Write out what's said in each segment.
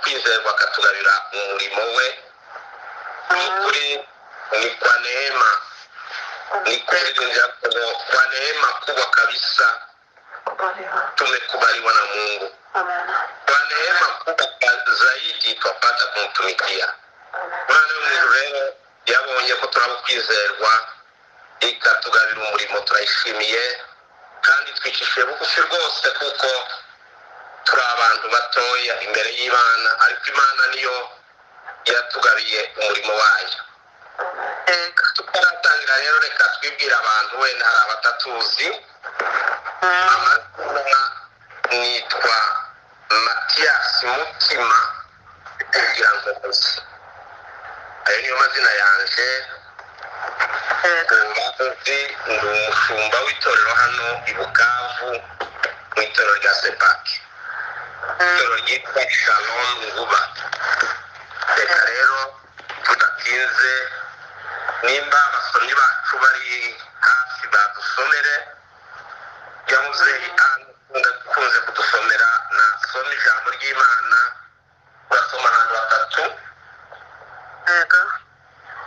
kwizerwa akatugabira umurimo we. Ni ukuri ni kwa neema, ni kweli ngo kwa neema kubwa kabisa tumekubaliwa na Mungu. Kwa neema kubwa zaidi twapata kumtumikia. Imana yo mu ijuru rero yabonye ko turaba kwizerwa, ikatugabira umurimo, turayishimiye kandi twicishije bugufi rwose, kuko turi abantu batoya imbere y'Imana, ariko Imana niyo yatugabiye umurimo wayo. Tutaratangira rero, reka twibwire abantu, wenda hari abatatuzi. Amazina nitwa Matiyasi Mutima kugira ngo muzi, ayo niyo mazina yanje. Ubundi ndi umushumba w'itorero hano i Bukavu, mu itorero rya Sepaki, itorero ryitwa Shalom Nguba. Reka rero tudatinze, nimba abasomyi bacu bari hafi badusomere. Yamuzeyi ukunze kudusomera nasome ijambo ry'Imana. Urasoma ahantu hatatu: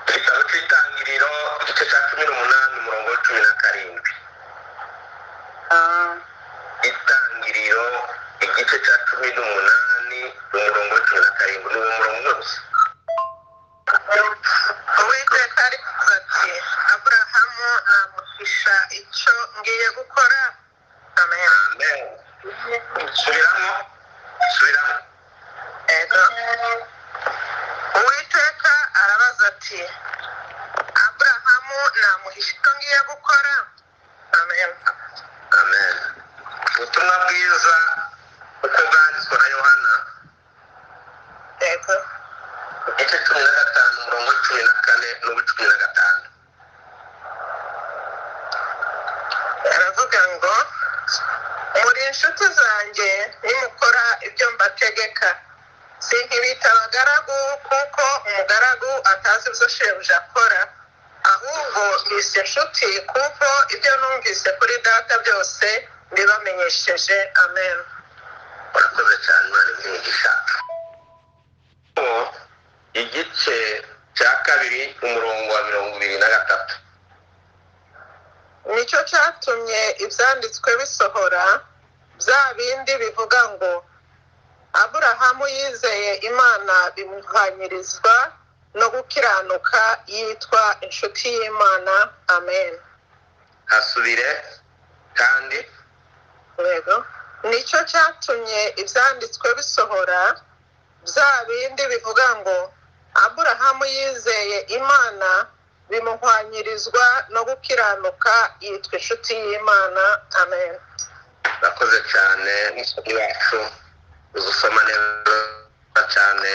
igitabo cy'Itangiriro, igice cya 18, umurongo wa 17. Itangiriro, igice cya 18, umurongo wa 17. Ni uwo murongo umwe gusa. Uwiteka aravuga ati: "Aburahamu namuhisha icyo ngiye gukora?" Amen. Amen. Subiramo, subiramo. Ego. Uwiteka arabaza ati: "Aburahamu namuhisha icyo ngiye gukora?" Amen. Amen. Ubutumwa bwiza uko bwanditswe na Yohana, igice 15, umurongo wa 14 n'uwa 15. Aravuga ngo: "Muri inshuti zanjye nimukora ibyo mbategeka. Sinkibita abagaragu, kuko umugaragu atazi ibyo shebuja akora, ahubwo mbise inshuti, kuko ibyo numvise kuri Data byose mbibamenyesheje." Amen. Urakoze cyane, Imana iguhe imigisha. Igice cya 2, umurongo wa 23. Nicyo cyatumye ibyanditswe bisohora, bya bindi bivuga ngo: 'Aburahamu yizeye Imana, bimuhanyirizwa no gukiranuka, yitwa inshuti y'Imana.' Amen. Hasubire kandi. Yego. Nicyo cyatumye ibyanditswe bisohora, bya bindi bivuga ngo: 'Aburahamu yizeye Imana, bimuhwanyirizwa no gukiranuka, yitwa inshuti y'Imana.' Amen. Urakoze cyane, musomyi wacu, uzi usoma neza cyane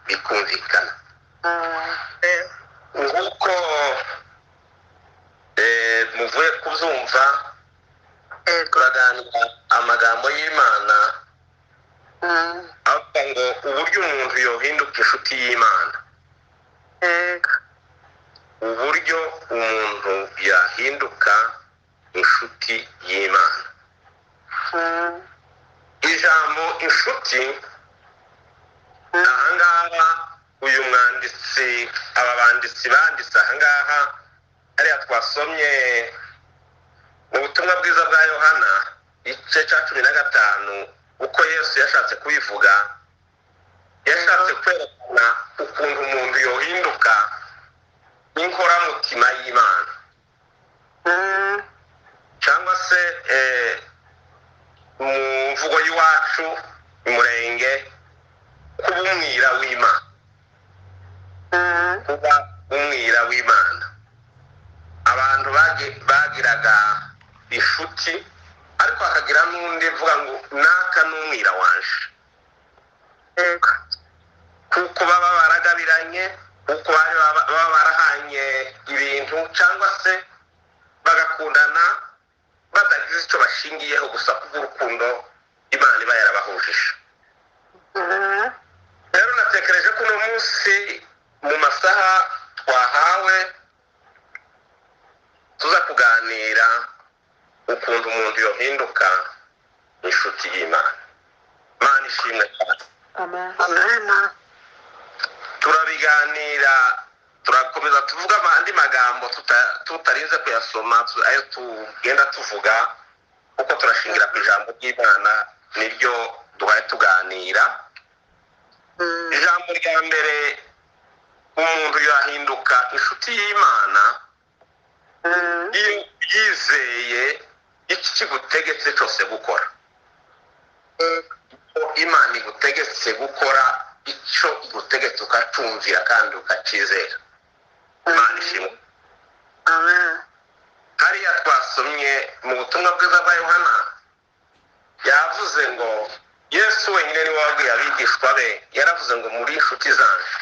bikumvikana. Nk'uko muvuye kubyumva, turaganira amagambo y'Imana avuga ngo uburyo umuntu yohinduka inshuti y'Imana. Uburyo umuntu yahinduka inshuti y'Imana. Ijambo inshuti ahangaha, uyu mwanditsi, aba banditsi banditse ahangaha hariya twasomye mu butumwa bwiza bwa Yohana, igice cya 15, uko Yesu yashatse kubivuga, yashatse kwerekana ukuntu umuntu yohinduka inkoramutima y'Imana, cyangwa se mu mvugo y'iwacu umurenge, kuba umwira w'Imana. Kuba umwira w'Imana, abantu bagiraga inshuti, ariko hakagira n'undi uvuga ngo naka n'umwira wanje, kuko baba baragabiranye, kuko baba barahanye ibintu, cyangwa se bagakundana batagize icyo bashingiyeho, gusa kubw'urukundo Imana iba yarabahujije. Rero natekereje ko uno munsi mu masaha twahawe tuza kuganira ukuntu umuntu yohinduka inshuti y'Imana. Imana ishimwe cyane. Amen. Amen. Turabiganira, turakomeza tuvuga andi magambo tutarinze kuyasoma, ayo tugenda tuvuga kuko turashingira ku ijambo ry'Imana niryo duhaye tuganira. Ijambo rya mbere, umuntu yahinduka inshuti y'Imana iyo yizeye iki kigutegetse cyose gukora. Imana igutegetse gukora icyo igutegetse ukacumvira kandi ukakizera. Imana ishimwe. Amen. Hariya twasomye mu butumwa bwiza bwa Yohana, yavuze ngo Yesu wenyine niwe wabwiye abigishwa be, yaravuze ngo muri inshuti zanjye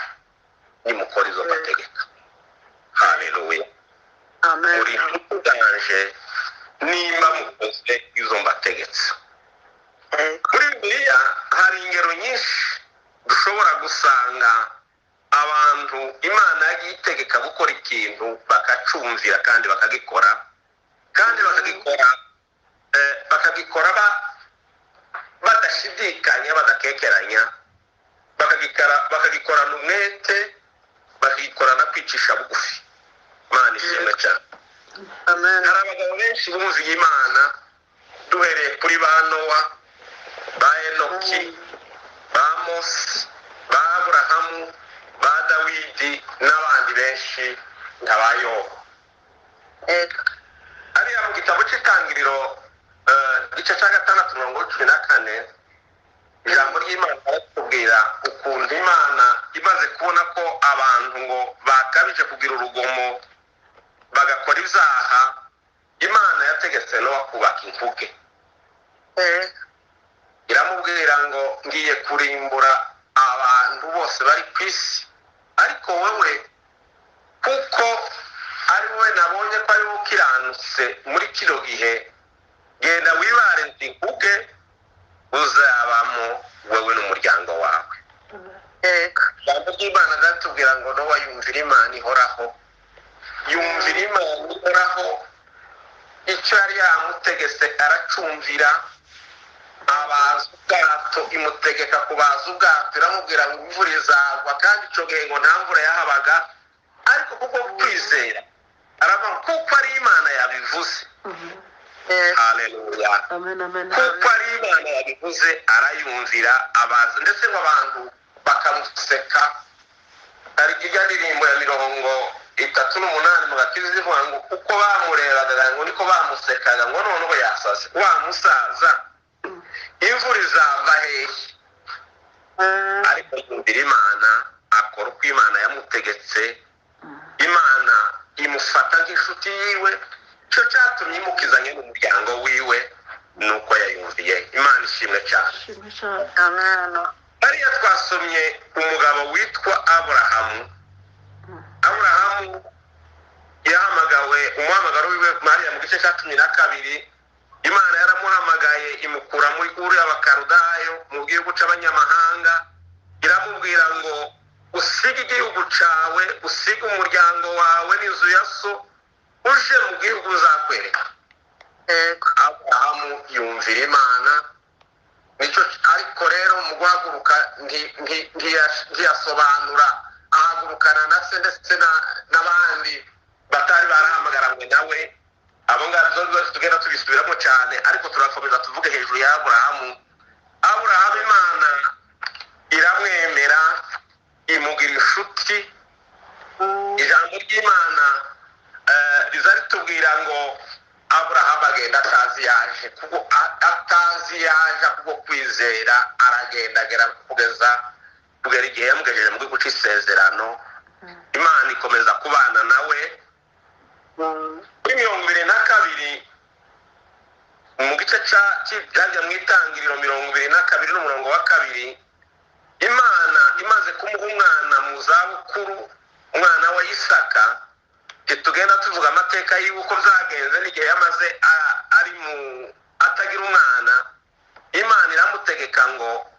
nimukora izo mbategeka. Haleluya. Amen. Muri inshuti zanjye nimba mukoze izo mbategetse. Muri Bibiliya hari ingero nyinshi dushobora gusanga abantu Imana yagiye itegeka gukora ikintu bakacumvira kandi bakagikora, kandi bakagikora badashidikanya, badakekeranya, bakagikorana umwete, bakagikorana kwicisha bugufi. Imana ishimwe cyane. Amen. Hari abagabo benshi bumviye Imana, duhereye kuri ba Nowa, ba Enoki, ba Mose, ba Aburahamu, ba Dawidi n'abandi benshi nka ba Yobu. Hariya mu gitabo cy'itangiriro, igice cya 6:14, ijambo ry'Imana baratubwira ukuntu Imana imaze kubona ko abantu ngo bakabije kugira urugomo bagakora ibyaha, Imana yategetse Nowa kubaka inkuge. Iramubwira ngo ngiye kurimbura abantu bose bari ku isi, ariko wowe kuko ari wowe nabonye ko ari wowe ukiranutse muri kino gihe, genda wibare inkuge uzabamo wowe n'umuryango wawe. Ijambo ry'Imana riratubwira ngo Nowa yumvira Imana ihoraho, yumvira Imana ihoraho, icyo yari yamutegetse aracumvira. Abaza ubwato, imutegeka kubaza ubwato, iramubwira ngo imvura izagwa, kandi icyo gihe ngo nta mvura yahabaga, ariko kuko kwizera aravuga kuko ari Imana yabivuze. Haleluya. Amen, amen. Kuko ari Imana yabivuze arayumvira, abaza, ndetse ngo abantu bakamuseka. Hari ijya ndirimbo ya 38 mu gakiza ivuga ngo uko bamurebaga ngo niko bamusekaga, ngo noneho yasaze wa musaza, imvura izava hehe? Ariko yumvira Imana, akora uko Imana yamutegetse, Imana imufata nk'inshuti yiwe. Cyo cyatumye imukizanye n'umuryango wiwe nuko yayumviye. Imana ishimwe cyane. Amen. Hariya twasomye umugabo witwa Aburahamu. Aburahamu yahamagawe, umuhamagaro wiwe hariya mu gice cya 12, Imana yaramuhamagaye imukura muri Uri y'Abakarudayo mu gihugu cy'abanyamahanga, iramubwira ngo usige igihugu cyawe, usige umuryango wawe n'inzu ya so, uje mu gihugu uzakwereka. Aburahamu yumvira Imana nicyo. Ariko rero mu guhaguruka ntiyasobanura, ahagurukana na se ndetse n'abandi batari barahamagaranywe nawe. Abo ngabo tugenda tubisubiramo cyane, ariko turakomeza tuvuge hejuru ya Aburahamu. Aburahamu Imana iramwemera, imugira inshuti. Ijambo ry'Imana riza ritubwira ngo Aburahamu agenda atazi yaje, kuko atazi yaje kubwo kwizera aragenda agera kugeza kugera igihe yamugejeje mu gihugu cy'isezerano. Imana ikomeza kubana nawe. Kuri 22 mu gice cya mu itangiriro 22 n'umurongo wa 2, Imana imaze kumuha umwana mu zabukuru, umwana wa Isaka. Tugenda tuvuga amateka y'uko byagenze n'igihe yamaze ari mu atagira umwana. Imana iramutegeka ngo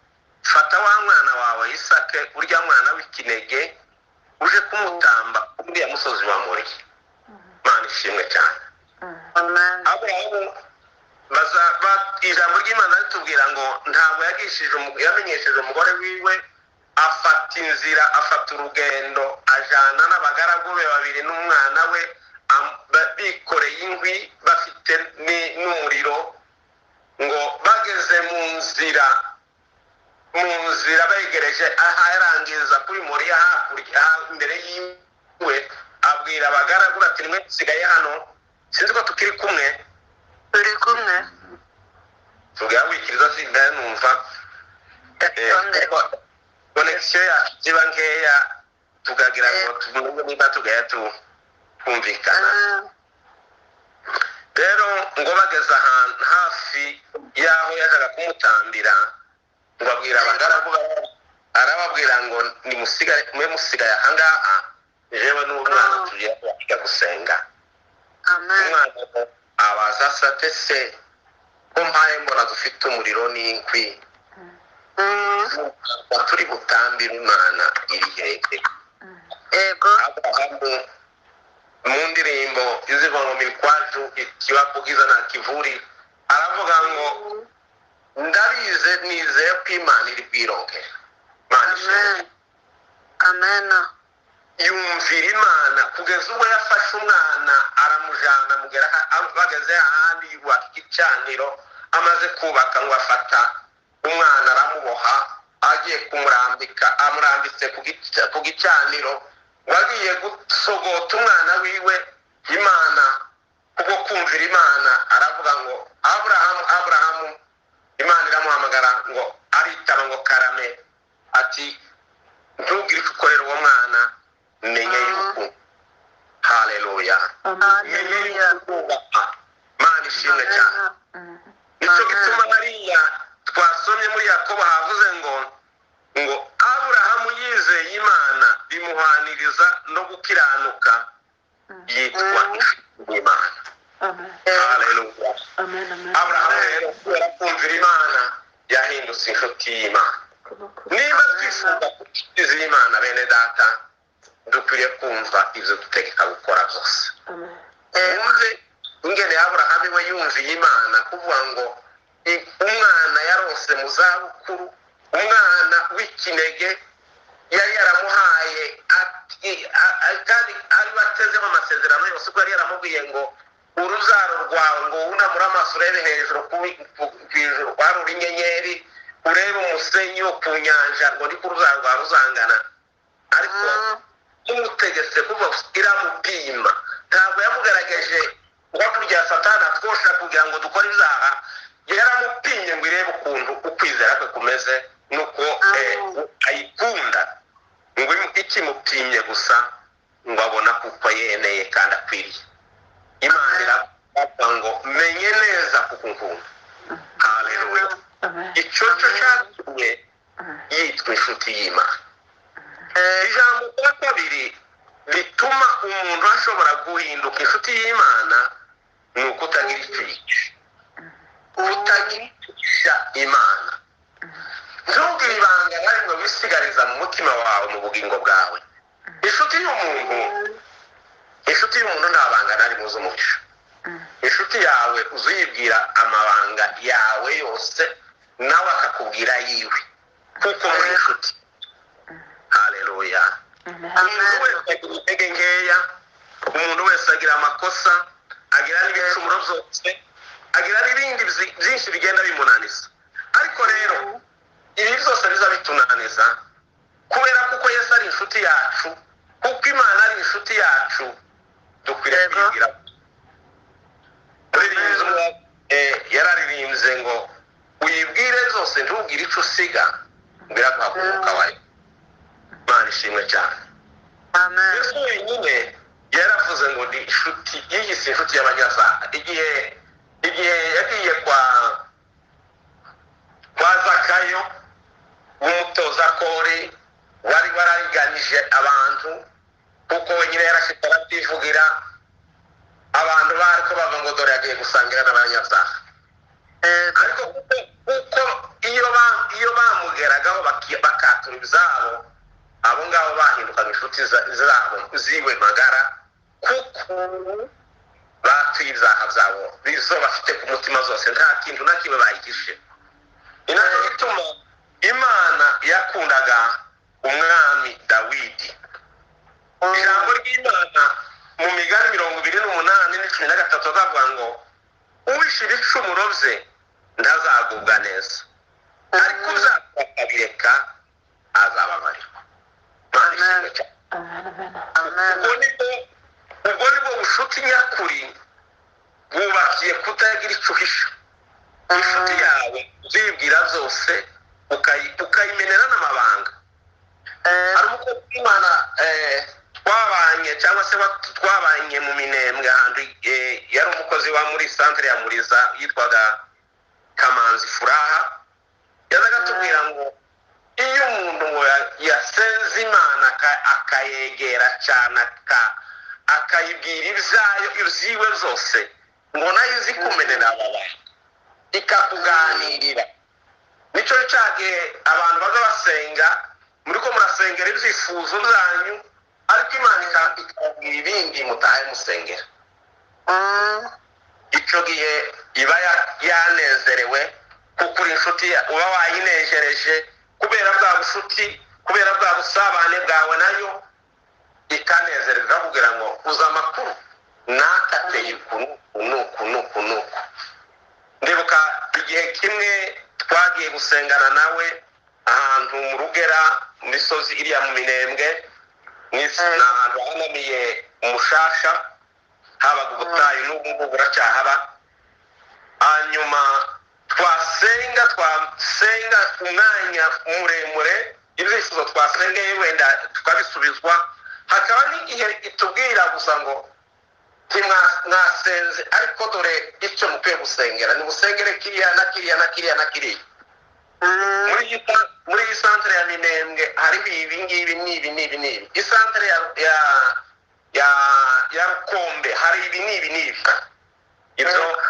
fata wa mwana wawe Isake, urya mwana w'ikinege, uje kumutamba kuri ya musozi wa Moriya. Imana ishimwe cyane. Amen. Aburahamu Ijambo ry'Imana ritubwira ngo ntabwo yagishije yamenyesheje umugore wiwe, afata inzira, afata urugendo, ajana n'abagaragu be babiri n'umwana we, bikoreye inkwi bafite n'umuriro. Ngo bageze mu nzira begereje aharangiza kuri Moriya hakurya imbere yiwe, abwira abagaragu ati nimwe dusigaye hano, sinzi ko tukiri kumwe. Turi kumwe. Tubwira wikiriza sindaye numva connection yacu ziba nkeya, tukagira ngo tumenye niba tugaye twumvikana. Rero ngo bageze ahantu hafi y'aho yajaga kumutambira, ngo abwira abagaragu, arababwira ngo nimusigare, mwe musigaye ahangaha, jewe n'umwana tugiye kujya gusenga. Umwana abaza ate se ko mpaye mbona dufite umuriro n'inkwi, turi butambire Imana iri hehe? Yego. Aburahamu mu ndirimbo iziva mu mikwaju ikibakugiza na kivuri, aravuga ngo ndabize nizeye ko Imana iri bwironke. Amen. Amen. Yumvira Imana kugeza ubwo yafashe umwana aramujana, mugera bageze ahandi yubaka igicaniro, amaze kubaka ngo afata umwana aramuboha, agiye kumurambika, amurambitse ku gicaniro, wagiye gusogota umwana wiwe. Imana kubwo kumvira Imana aravuga ngo Aburahamu, Aburahamu. Imana iramuhamagara ngo aritaba ngo karame, ati ntugire icyo ukorera uwo mwana, menye yuko. Haleluya. Menye yuko Imana ishimwe cyane. Nicyo gituma hariya twasomye muri Yakobo havuze ngo Aburahamu yizeye Imana bimuhaniriza no gukiranuka, yitwa inshuti y'Imana. Haleluya. Aburahamu rero kubera kumvira Imana yahindutse inshuti y'Imana. Niba twifuza kuba inshuti z'Imana bene data, dukwiriye kumva ibyo dutegeka gukora byose. Wumve ingene Aburahamu we yumviye Imana, kuvuga ngo umwana yarose mu zabukuru, umwana w'ikinege yari yaramuhaye, kandi ari batezemo amasezerano yose, kuko yari yaramubwiye ngo urubyaro rwawe ngo wunamure amaso urebe hejuru ku ijuru warura inyenyeri, urebe umusenyi wo ku nyanja, ngo niko urubyaro rwawe ruzangana. Ariko umutegetse kuva iramupima, ntabwo yamugaragaje ngo kurya Satani atwosha kugira ngo dukore ibyaha, yaramupimye ngo irebe ukuntu ukwizera kwe kumeze nuko ayikunda. Ngo ikimupimye gusa ngo abona kuko yeneye kandi akwiriye. Imana iravuga ngo menye neza kuko nkunda. Haleluya. Icyo cyo cyatumye yitwa inshuti y'Imana. Ijambo rya kabiri bituma umuntu ashobora guhinduka inshuti y'Imana ni ukutagira icyo yica, kutagirisha Imana. Ntugire ibanga na rimwe wisigariza mu mutima wawe, mu bugingo bwawe. Inshuti y'umuntu nta banga na rimwe uzumuhisha. Inshuti yawe uzuyibwira amabanga yawe yose, nawe akakubwira yiwe, kuko muri inshuti. Haleluya. Umuntu wese agira intege nkeya, umuntu wese agira amakosa, agira n'ibicumuro byose, agira n'ibindi byinshi bigenda bimunaniza. Ariko rero ibi byose biza bitunaniza kubera kuko Yesu ari inshuti yacu, kuko Imana ari inshuti yacu, dukwiriye kwibwira. Yararirimbye ngo uyibwire zose ntugire icyo usiga, ngo iraguha umwuka wayo. Imana ishimwe cyane. Yesu wenyine yaravuze ngo ni inshuti, yiyise inshuti y'abanyabyaha. Igihe yagiye kwa Zakayo w'umutoza kori wari warariganije abantu, kuko wenyine yarashitse arabyivugira, abantu bari ko bava ngo dore yagiye gusangira n'abanyabyaha. Ariko kuko iyo bamugeragaho bakatura ibyabo, abo ngabo bahindukaga inshuti zabo ziwe magara, kuko Batuye ibyaha byabo bizo bafite ku mutima zose, nta kintu na kimwe bayihishe. Ni nacyo gituma Imana yakundaga umwami Dawidi. Ijambo ry'Imana mu Migani 28:13 azavuga ngo uwishe ibicumuro bye ntazagubwa neza, ariko uzakora akabireka azababarirwa. Imana ishimwe cyane. Amen. Ubwo nibwo bushuti nyakuri bwubakiye kutagira icyo uhisha. Inshuti yawe uzibwira byose, ukayimenera n'amabanga. Hari umukozi w'Imana twabanye cyangwa se twabanye mu Minembwe ahantu, yari umukozi wa muri santere ya Muriza yitwaga Kamanzi Furaha. Yazaga atubwira ngo iyo umuntu ngo yasenze Imana akayegera cyane, akayibwira ibyayo ibyiwe byose, ngo nayo izi kumenera amabanga ikakuganirira. Nicyo cyagihe abantu baza basenga, muri ko murasengera ibyifuzo byanyu, ariko Imana ikababwira ibindi mutahe musengera. Icyo gihe iba yanezerewe kuko uri inshuti, uba wayinejereje kubera bwa bushuti, kubera bwa busabane bwawe nayo ikanezerwa, ikakubwira ngo uzi amakuru nakateye uku nuku nuku nuku. Ndibuka igihe kimwe twagiye gusengana nawe ahantu mu Rugera, mu misozi iriya mu Minembwe, ni ahantu hanamiye umushasha, habaga ubutayu n'ubu ngubu buracyahaba. Hanyuma twasenga umwanya muremure, ibyifuzo twasengeye wenda tukabisubizwa, hakaba n'igihe itubwira gusa ngo mwasenze ariko dore icyo mukwiye gusengera, ni musengere kiriya na kiriya na kiriya na kiriya. Muri iyi santere ya Minembwe hariho ibi ngibi n'ibi n'ibi n'ibi. Isantere ya Rukombe hari ibi n'ibi n'ibi. Ibyo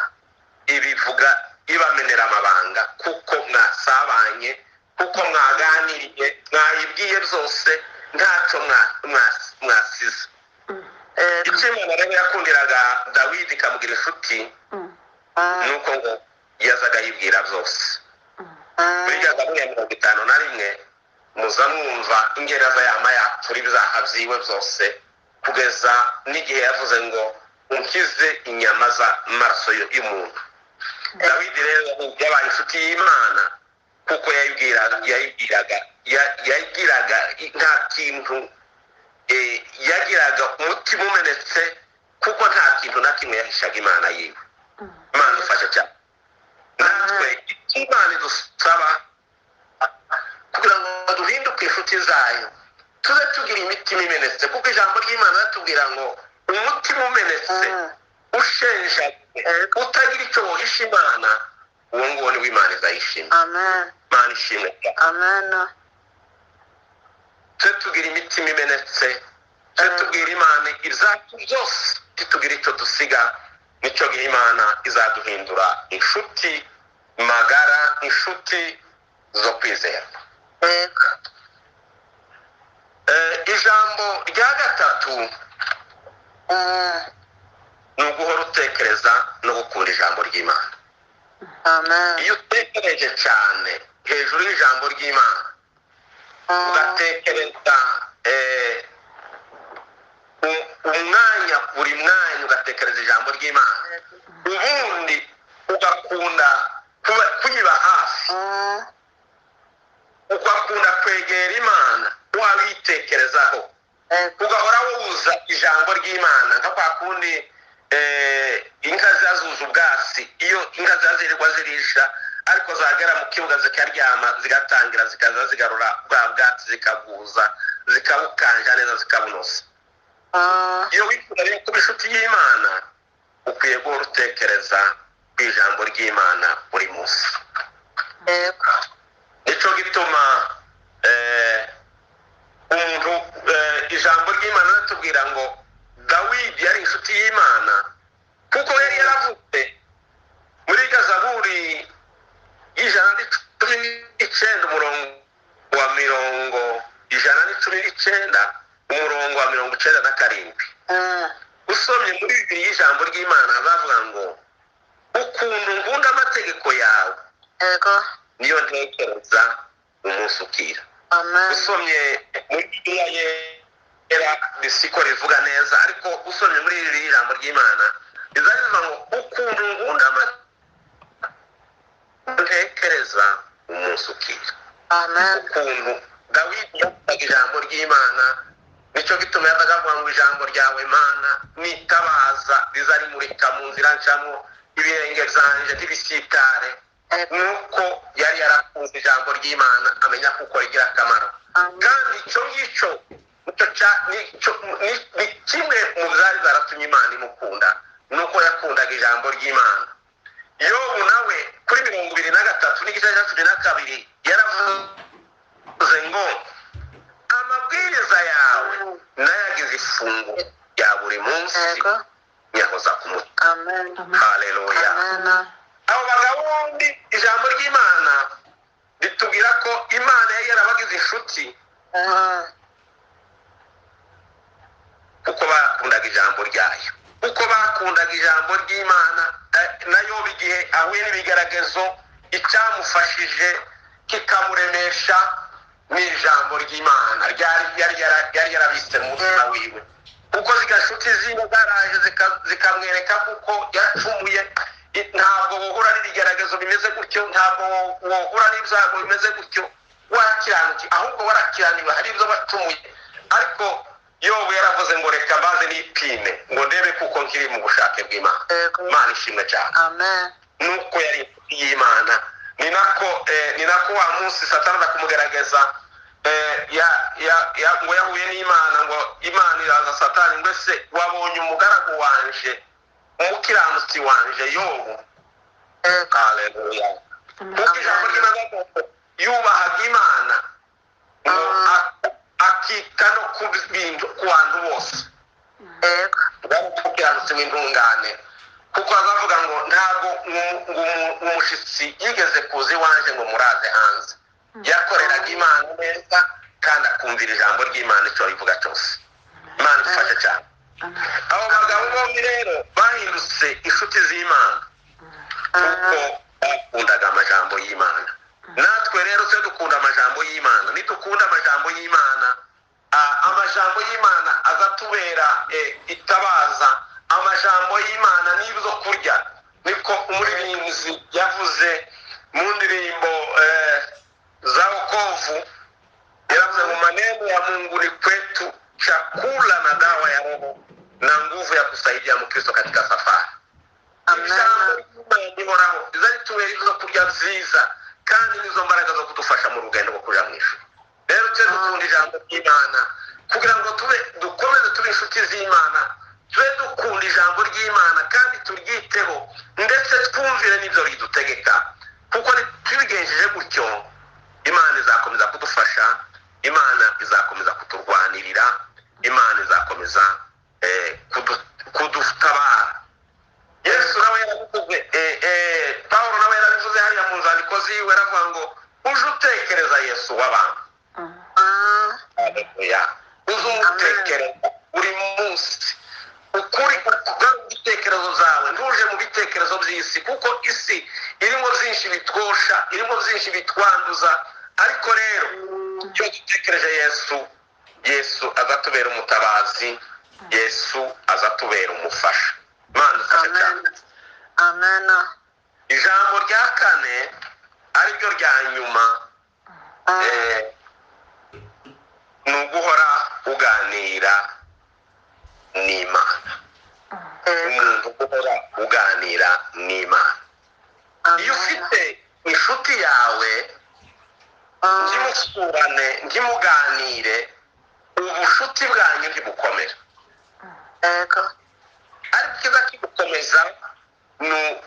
ibivuga ibamenera amabanga kuko mwasabanye, kuko mwaganiriye, mwayibwiye byose, ntacyo mwasize. Icyo Imana rero yakundiraga Dawidi ikamugira inshuti nuko ngo yazaga yibwira byose. Muri Zaburi ya 51 muza mwumva ingeraza yama yatura ibyaha byiwe byose, kugeza n'igihe yavuze ngo unkize inyama z'amaraso y'umuntu. Dawidi rero yabaye inshuti y'Imana kuko yayibwiraga nta kintu, yagiraga umutima umenetse kuko nta kintu na kimwe yahishaga Imana yiwe. Imana ifasha cyane. Natwe Imana idusaba kugira ngo duhinduke inshuti zayo, tuze tugira imitima imenetse, kuko ijambo ry'Imana ritubwira ngo umutima umenetse ushenjaguye utagira icyo wohisha Imana, uwo nguwo ni Imana izayishima. Amen. Imana ishimwe. Amen. Tuze tugira imitima imenetse, tuze tubwira Imana ibyacu byose, titugira icyo dusiga. Nicyo gihe Imana izaduhindura inshuti magara, inshuti zo kwizerwa. Ijambo rya gatatu ni uguhora utekereza no gukunda ijambo ry'Imana. Amen. Iyo utekereje cyane hejuru y'ijambo ry'Imana, ugatekereza umwanya buri mwanya ugatekereza ijambo ry'Imana, ubundi ugakunda kuyiba hafi, ugakunda kwegera Imana, wabitekerezaho, ugahora wuza ijambo ry'Imana nka kwa kundi inka zazuza ubwatsi. Iyo inka zazirirwa zirisha ariko zagera mu kibuga zikaryama, zigatangira zikaza zigarura bwa bwatsi, zikabuza, zikabukanja neza, zikabunoza. Iyo wifuza rero kuba inshuti y'Imana, ukwiye guhora utekereza ku ijambo ry'Imana buri munsi. Nicyo gituma umuntu ijambo ry'Imana ritubwira ngo Dawidi yari inshuti y'Imana kuko yari yaravutse muri Zaburi 119 umurongo wa 119 umurongo wa 97. Usomye muri Bibiliya ijambo ry'Imana bavuga ngo ukuntu nkunda amategeko yawe, Yego. niyo ntekereza umunsi ukira. Amen. Usomye muri Bibiliya yera risiko rivuga neza, ariko usomye muri Bibiliya ijambo ry'Imana riza rivuga ngo ukuntu nkunda amategeko ntekereza umunsi ukira. Amen. Ukuntu Dawidi yavugaga ijambo ry'Imana, nicyo gituma yazaga avuga ngo ijambo ryawe Mana nitabaza riza rimurika mu nzira ncamo, ibirenge byanje ntibisitare. Yego. Nuko yari yarakunze ijambo ry'Imana, amenya kuko rigira akamaro. Amen. Kandi icyo ngicyo nicyo ni kimwe mu byari byaratumye Imana imukunda, nuko yakundaga ijambo ry'Imana. Yobu nawe kuri 23:12 yaravuze ngo amabwiriza yawe nayagize ifunguro rya buri munsi, Yego. nyahoza ku mutima. Amen. Haleluya. Amen. Abo bagabo bombi ijambo ry'Imana ritubwira ko Imana yari yarabagize inshuti kuko bakundaga ijambo ryayo, kuko bakundaga ijambo ry'Imana. Nayo igihe ahuye n'ibigaragazo, icyamufashije kikamuremesha ni ijambo ry'Imana yari yarabitse mu mutima wiwe, kuko zika nshuti ziwe zaraje zikamwereka kuko yacumuye. Ntabwo wohura n'ibigaragazo bimeze gutyo, ntabwo wohura n'ibyago bimeze gutyo warakiranukiwe, ahubwo warakiraniwe, hari ibyo wacumuye. Ariko Yobu yaravuze ngo reka mbaze nipime ngo ndebe kuko nkiri mu bushake bw'Imana. Yego. Imana ishimwe cyane. Amen. Nuko yari inshuti y'Imana, ni nako wa munsi Satani aza kumugerageza, ngo yahuye n'Imana, ngo Imana iraza Satani ngo ese wabonye umugaragu wanje, umukiranutsi wanje Yobu? Yego. Haleluya. Kuko ijambo ry'Imana yubahaga Imana ngo akita no ku bintu, ku bantu bose. Yego. Umukiranutsi w'intungane, kuko azavuga ngo ntabwo umushitsi yigeze kuza iwanje ngo muraze hanze. Yakoreraga Imana neza kandi akumvira ijambo ry'Imana icyo rivuga cyose. Imana idufashe cyane. Abo bagabo bombi rero bahindutse inshuti z'Imana kuko bakundaga amajambo y'Imana. Natwe rero twe dukunda amajambo y'Imana. Nidukunda amajambo y'Imana, amajambo y'Imana azatubera itabaza. Amajambo y'Imana n'ibyo kurya, niko umuririmbyi yavuze mu ndirimbo za wokovu, yaravuze ngo maneno ya Mungu ni kwetu chakula na dawa ya roho na nguvu ya kusaidia Mkristo katika safari. Ijambo ry'Imana rihoraho rizaritubera ibyo kurya byiza kandi nizo mbaraga zo kudufasha mu rugendo rwo kuja mu ijuru. Rero twe dukunda ijambo ry'Imana kugira ngo tube dukomeze tube inshuti z'Imana, tube dukunda ijambo ry'Imana kandi turyiteho, ndetse twumvire n'ibyo ridutegeka, kuko tubigenjeje gutyo Imana izakomeza kudufasha, Imana izakomeza kuturwanirira, Imana izakomeza kudutabara. Yesu nawe yarabivuze, Paulo nawe yarabivuze hariya mu nzandiko ziwe, aravuga ngo uje utekereza Yesu w'abantu. Haleluya. Uze umutekereza buri munsi, ukuri ukugarura ibitekerezo zawe, ntuje mu bitekerezo by'isi, kuko isi irimo byinshi bitwosha, irimo byinshi bitwanduza. Ariko rero iyo dutekereje Yesu, Yesu azatubera umutabazi, Yesu azatubera umufasha. Imana idufashe cyane. Amen. Amen. Ijambo rya kane ariryo rya nyuma, ni uguhora uganira n'Imana. Umuntu uhora uganira n'Imana. Iyo ufite inshuti yawe ntimusurane, ntimuganire, ubushuti bwanyu ntibukomera. Yego. Ariko ikiza kigukomeza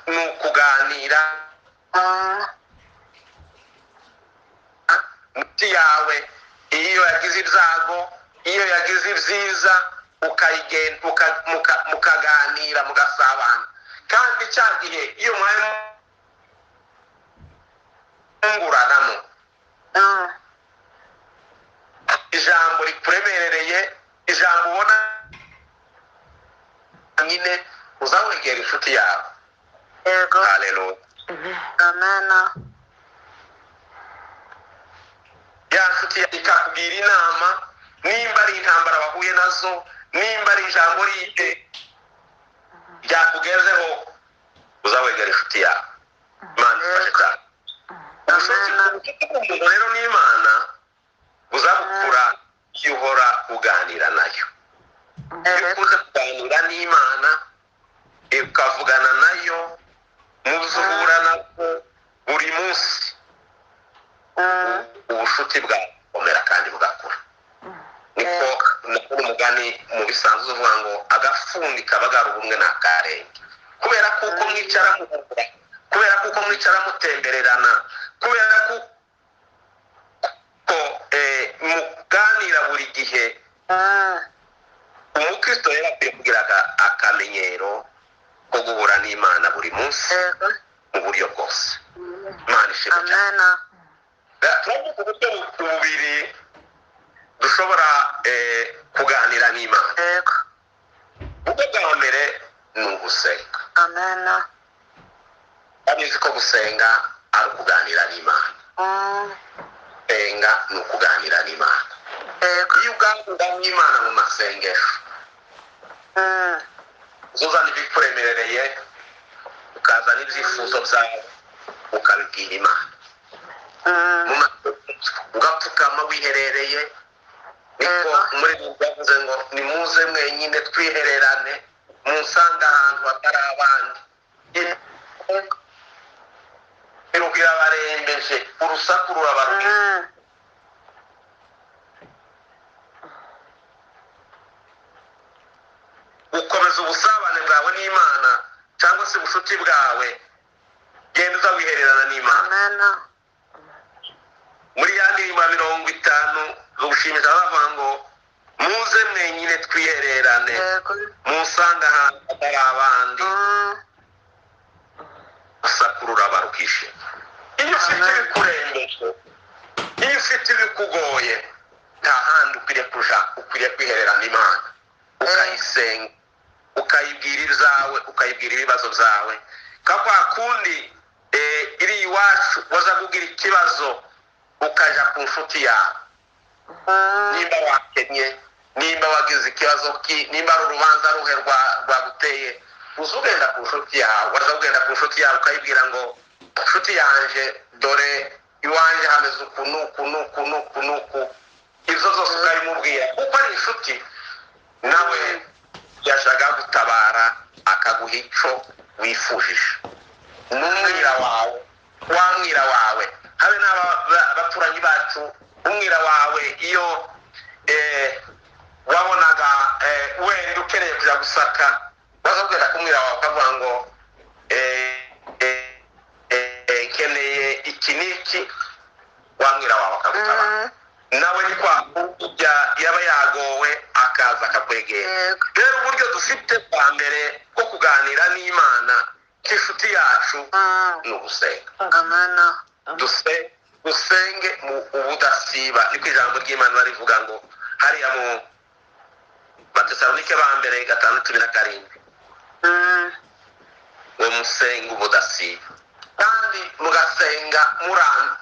ni ukuganira inshuti yawe, iyo yagize ibyago, iyo yagize ibyiza, mukaganira, mugasabana. Kandi cya gihe iyo mwari mwunguranamo ijambo rikuremerereye, ijambo ubona wenyine, uzawegera inshuti yawe. Yego. Haleluya. Amen. Ya nshuti ikakubwira inama, nimba ari intambara wahuye nazo, nimba ari ijambo rite ryakugezeho, uzawegera inshuti yawe. Imana ifashe cyane. Ubucuti bw'umuntu rero n'Imana buzabukura iyo uhora uganira nayo. Iyo ukunze kuganira n'Imana, ukavugana nayo mu byo uhura nabwo buri munsi, ubucuti bwakomera kandi bugakura. Niko umugani mu bisanzwe uvuga ngo agafundi kabagara ubumwe n'akarenge. Kubera kuko mwicara muhura, kubera kuko mwicara mutembererana, kubera kuko muganira buri gihe. Umukristo rero akwiye kugira akamenyero ko guhura n'Imana buri munsi mu buryo bwose. Imana ishimwe cyane. Turavuga uburyo bubiri dushobora kuganira n'Imana. Uburyo bwa mbere ni ugusenga. Abizi ko gusenga ari ukuganira n'Imana. Gusenga ni ukuganira n'Imana. Iyo uganira n'Imana mu masengesho, uzana ibikuremerereye, ukazana ibyifuzo byawe, ukabibwira Imana. Ugapfukama wiherereye. Niko muri yavuze ngo nimuze mwenyine twihererane, munsanga ahantu hatari abandi. Imiruho irabarembeje, urusaku rurabarushya. Ukomeza ubusabane bwawe n'Imana cyangwa se ubucuti bwawe, genda uza wihererana n'Imana. Muri ya ndirimbo 50 zo gushimisha bavuga ngo muze mwenyine twihererane, munsanga ahantu hatari abandi, urusaku rurabarukishe. Iyo ufite ibikurembeje, iyo ufite ibikugoye, nta handi ukwiriye kuja, ukwiriye kwihererana Imana, ukayisenga, ukayibwira ibyawe, ukayibwira ibibazo byawe. Ka kwa kundi iri iwacu waza kugira ikibazo ukaja ku nshuti yawe, nimba wakennye, nimba wagize ikibazo ki, nimba ari urubanza ruhe rwaguteye, uza ugenda ku nshuti yawe, waza ugenda ku nshuti yawe ukayibwira ngo nshuti yanje, dore iwanje hameze uku n'uku n'uku n'uku n'uku. Ibyo zose ukabimubwira kuko ari inshuti, nawe yashaka gutabara akaguha icyo wifujije. N'umwira wawe, wa mwira wawe, habe n'abaturanyi bacu, umwira wawe iyo wabonaga wenda ukeneye kujya gusaka, waza kugenda kumwira wawe ukavuga ngo nkeneye iki n'iki, wa mwira wawe akagutabara. Nawe ni kwa yaba yagowe akaza akakwegera. Rero uburyo dufite bwa mbere bwo kuganira n'Imana nk'inshuti yacu ni ugusenga. Dusenge mu ubudasiba. Niko ijambo ry'Imana rivuga ngo hariya mu Batesalonike ba mbere 5:17, ngo musenge ubudasiba kandi mugasenga muramba.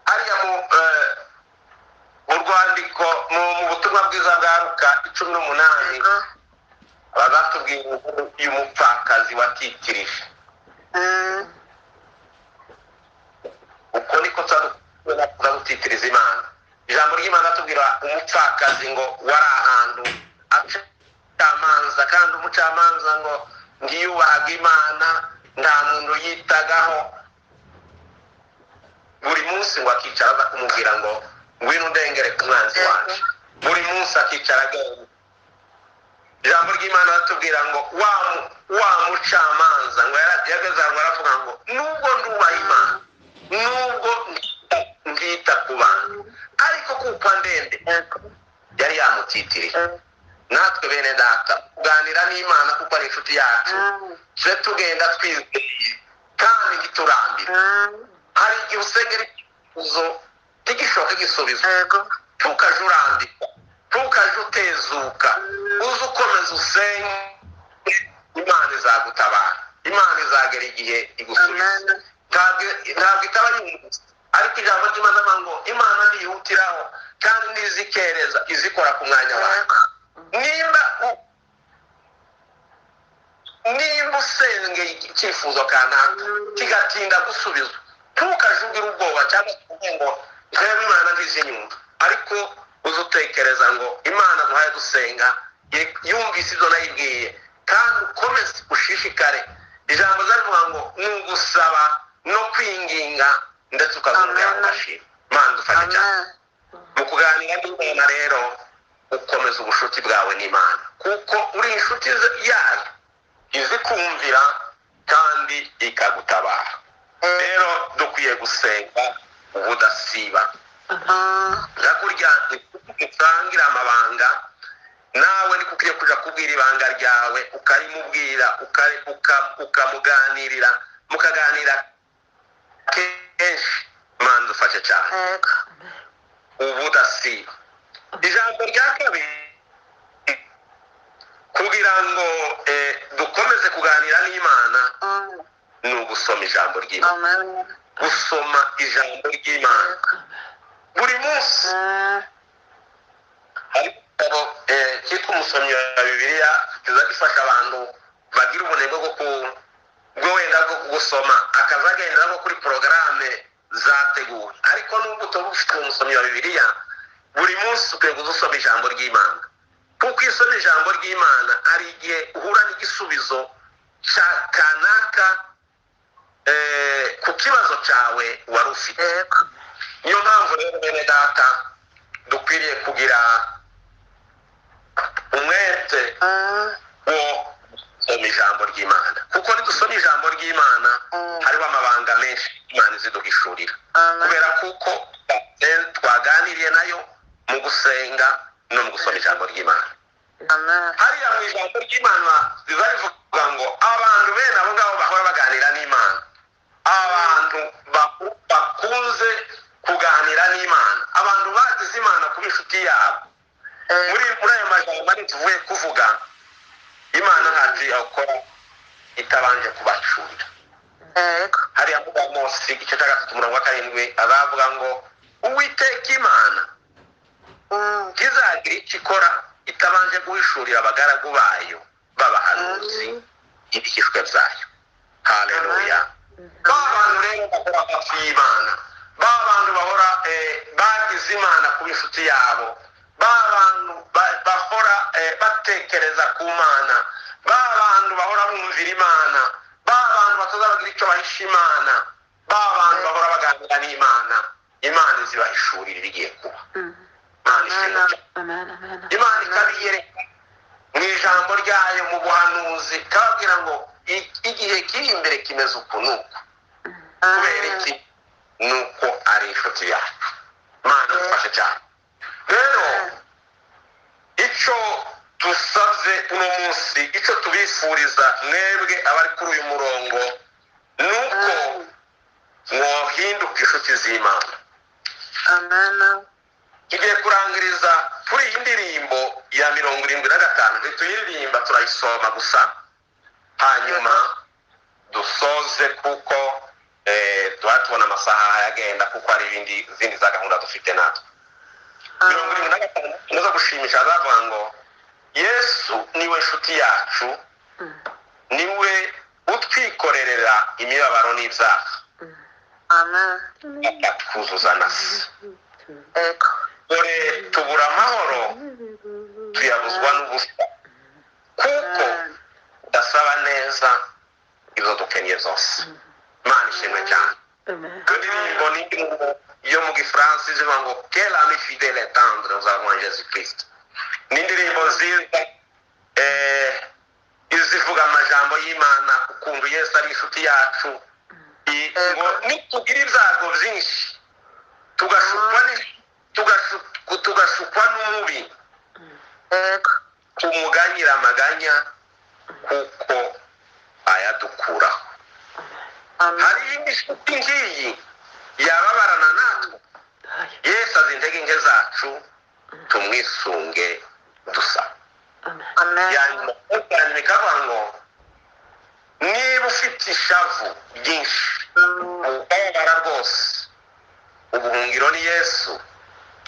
Hariya mu rwandiko mu butumwa bwiza bwa Luka 18, bazatubwira inkuru y'umupfakazi watitirije. Uko niko tuza gutitiriza Imana. Ijambo ry'Imana atubwira umupfakazi ngo wari ahantu acamanza, kandi umucamanza ngo ngiyubahaga Imana, nta muntu yitagaho. Buri munsi ngo akicara aza kumubwira ngo ngwino undengere ku mwanzi wanje. Buri munsi akicara agenda. Ijambo ry'Imana ratubwira ngo wa mucamanza ngo yageze aho aravuga ngo nubwo ndubaha Imana, nubwo ngita ku bantu, ariko kuko ndende yari yamutitiriye. Natwe bene data kuganira n'Imana kuko ari inshuti yacu, tuje tugenda twizeye kandi ntiturambire. Hari igihe usengera ikibazo ntigishoke gisubizo, ntukaje urambika, Ntukaje utezuka, uze ukomeza usenge, Imana izagutabara, Imana izagera igihe igusubiza. Ntabwo itaba yumvise, ariko ijambo ry'Imana ngo Imana ntihutiraho kandi ntizikereza, izikora ku mwanya wawe. Nimba usengeye icyifuzo kanaka kigatinda gusubizwa, ntukajugire ubwoba cyangwa ngo reba Imana ntizinyumva, ariko uze utekereza ngo Imana duhaye gusenga yumvise ibyo nayibwiye, kandi ukomeze ushishikare. Ijambo rivuga ngo ni ugusaba no kwinginga ndetse ukazongera ugashima. Imana dufashe cyane mu kuganira n'Imana. Rero ukomeza ubushuti bwawe n'Imana, kuko uri inshuti yayo, izikumvira kandi ikagutabara. Rero dukwiye gusenga ubudasiba. Kurya utangira amabanga, nawe niko ukwiye kuja kubwira ibanga ryawe, ukarimubwira, ukamuganirira, mukaganira kenshi. Imana dufashe cyane ubudasiba. Ijambo rya kabiri, kugira ngo dukomeze kuganira n'Imana, ni ugusoma ijambo ry'Imana. Gusoma ijambo ry'Imana buri munsi. Hari igitabo cyitwa Umusomyi wa Bibiliya, kiza gifasha abantu bagira ubunebwe bwo wenda bwo gusoma, akazagendera no kuri porogaramu zateguwe. Ariko nubwo utaba ufite umusomyi wa Bibiliya, buri munsi ukwiye gusoma ijambo ry'Imana, kuko iyo usoma ijambo ry'Imana hari igihe uhura n'igisubizo cya kanaka ku kibazo cyawe wari ufite. Niyo mpamvu rero bene data dukwiriye kugira umwete wo gusoma ijambo ry'Imana, kuko nidusoma ijambo ry'Imana hariho amabanga menshi Imana iziduhishurira, kubera kuko twaganiriye nayo mu gusenga no mu gusoma ijambo ry'Imana. Hariya mu ijambo ry'Imana riza rivuga ngo abantu bene abo ngabo bahora baganira n'Imana, abantu bakunze kuganira n'Imana, abantu bagize Imana kuba inshuti yabo. Muri ayo majambo ari tuvuye kuvuga, Imana ntacyo yakora itabanje kubacurira. Hariya muri Amosi igice cya 3 umurongo wa 7 azavuga ngo Uwiteka Imana ntizagira icyo ikora itabanje guhishurira abagaragu bayo b'abahanuzi ibihishwe byayo. Haleluya. Ba bantu rero bahora hafi y'Imana, ba bantu bahora bagize Imana kuba inshuti yabo, ba bantu bahora batekereza ku Mana, ba bantu bahora bumvira Imana, ba bantu batazabagira icyo bahisha Imana, ba bantu bahora baganira n'Imana, Imana izibahishurira ibigiye kuba. Imana ikabiyereka mu ijambo ryayo, mu buhanuzi, ikababwira ngo igihe kiri imbere kimeze uku n'uku. Kubera iki? Nuko ari inshuti yacu. Imana idufashe cyane. Rero icyo dusabye uno munsi, icyo tubifuriza mwebwe abari kuri uyu murongo, nuko mwohinduka inshuti z'Imana. Tugiye kurangiriza kuri iyi ndirimbo ya 75. Ntituyiririmba, turayisoma gusa, hanyuma dusoze, kuko tuba tubona amasaha yagenda, kuko hari ibindi zindi za gahunda dufite natwe. 75 tunoza gushimisha, azavuga ngo Yesu niwe nshuti yacu, niwe utwikorerera imibabaro n'ibyaha, akatwuzuza na se. Dore tubura amahoro, tuyabuzwa n'ubusa, kuko udasaba neza ibyo dukeneye byose. Imana ishimwe cyane. Indirimbo ni yo mu Gifaransa izivuga ngo quel ami fidèle et tendre nous avons en Jésus Christ. Ni indirimbo nziza izivuga amajambo y'Imana, ukuntu Yesu ari inshuti yacu, ngo nitugira ibyago byinshi tugashukwa n'umubi, tumuganyira amaganya kuko ayadukuraho. Hari indi nshuti ngiyi yababarana natwe. Yesu azi intege nke zacu, Tumwisunge dusa. Amen. Yanyuma ikavuga ngo niba ufite ishavu ryinshi, ukababara rwose, ubuhungiro ni Yesu,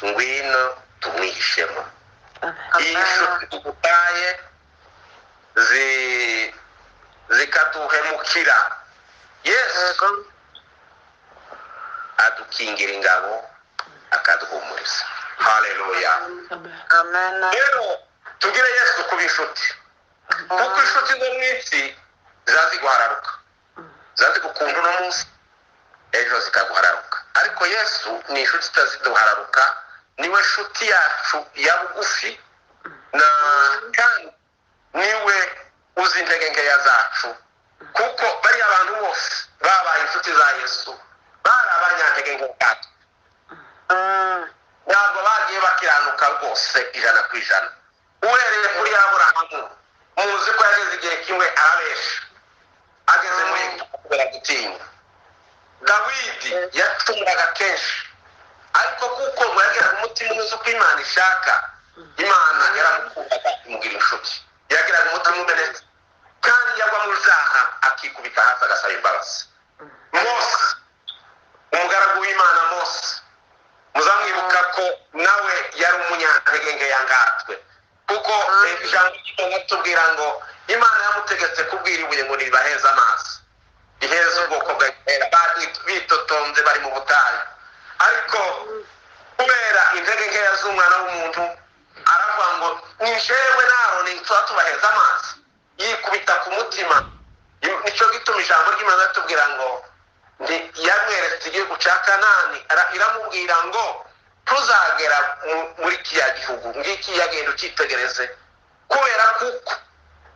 ngwino tumwihishemo. Iyi nshuti tugutaye zikaduhemukira, Yesu Yego. adukingira ingabo, akaduhumuriza. Haleluya. Amen. Rero tugire Yesu kuba inshuti, kuko inshuti zo mu isi zaziguhararuka, zazigukunda uno munsi, ejo zikaguhararuka. Ariko Yesu ni inshuti itaziduhararuka, niwe nshuti yacu ya bugufi, na kandi niwe uzi intege nkeya zacu, kuko bariya bantu bose babaye inshuti za Yesu bari abanyantege nke zacu. Ntabwo bagiye bakiranuka rwose 100%. Uhereye kuri Aburahamu, muzi ko yageze igihe kimwe arabesha, ageze muri Egiputa kubera gutinya. Dawidi yacumuraga kenshi, ariko kuko ngo yagiraga umutima unyuze uko Imana ishaka, Imana yaramukundaga imugira inshuti. Yagiraga umutima umenetse, kandi yagwa mu byaha akikubita hasi agasaba imbabazi. Mose, umugaragu w'Imana Mose, muzamwibuka ko nawe yari umunyantege nkeya nkatwe, kuko ijambo ry'Imana tubwira ngo Imana yamutegetse kubwira ibuye ngo niribaheze amazi, iheze ubwoko bwa Israheli bari bitotonze bari mu butayu. Ariko kubera intege nkeya z'umwana w'umuntu, aravuga ngo ni jewe na Aroni tuba tubaheza amazi, yikubita ku mutima. Nicyo gituma ijambo ry'Imana ritubwira ngo yamweretse igihugu cya Kanani, iramubwira ngo tuzagera muri kiriya gihugu, ngiki yagenda ukitegereze, kubera kuko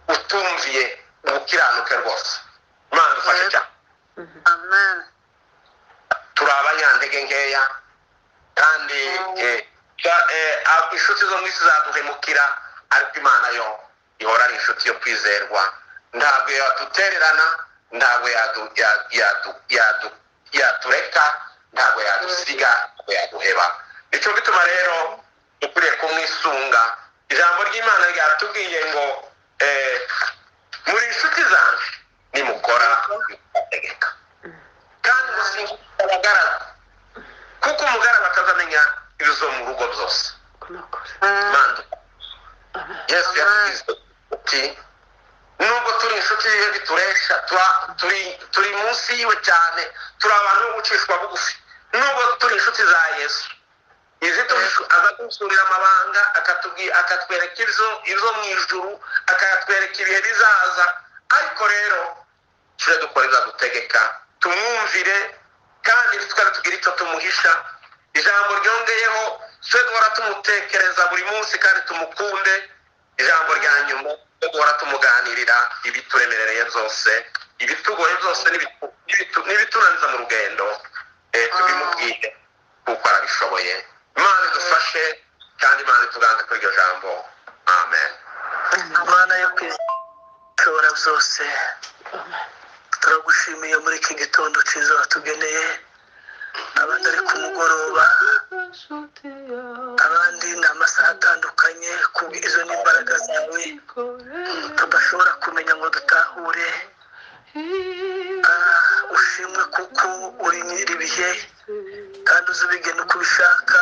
utumviye ubukiranuke rwose. Imana idufashe cyane. Amen. Turi abanyantege nkeya, kandi inshuti zo mu isi zaduhemukira, ariko Imana yo ihora ari inshuti yo kwizerwa. Ntabwo yadutererana, ntabwo yatureka, ntabwo yadusiga, ntabwo yaduheba. Nicyo gituma rero dukwiriye kumwisunga. Ijambo ry'Imana ryatubwiye ngo muri inshuti zanjye nimukora mutegeka, kandi musingize abagaragu, kuko umugaragu atazamenya ibizo mu rugo byose. Mando Yesu yatugize ati nubwo turi inshuti yiwe bituresha, turi munsi yiwe cyane, turi abantu bo gucishwa bugufi. Nubwo turi inshuti za Yesu, izi aza dusurira amabanga, akatwereka ibyo mu ijuru, akatwereka ibihe bizaza. Ariko rero tujye dukora ibyo adutegeka, tumwumvire, kandi twari tugira icyo tumuhisha. Ijambo ryongeyeho, tujye duhora tumutekereza buri munsi kandi tumukunde. Ijambo rya nyuma, tujye duhora tumuganirira ibituremerereye byose, ibitugoye byose, n'ibitunaniza mu rugendo, tubimubwire kuko arabishoboye. Imana idufashe kandi Imana ituganze kuri iryo jambo. Amen. Imana yo kwishobora byose, turagushimiye muri iki gitondo cyiza watugeneye. Abandi ari ku mugoroba, abandi ni amasaha atandukanye, kubw'izo n'imbaraga zawe tudashobora kumenya ngo dutahure. Ushimwe kuko uri nyir'ibihe kandi uzi ubigena uko ubishaka.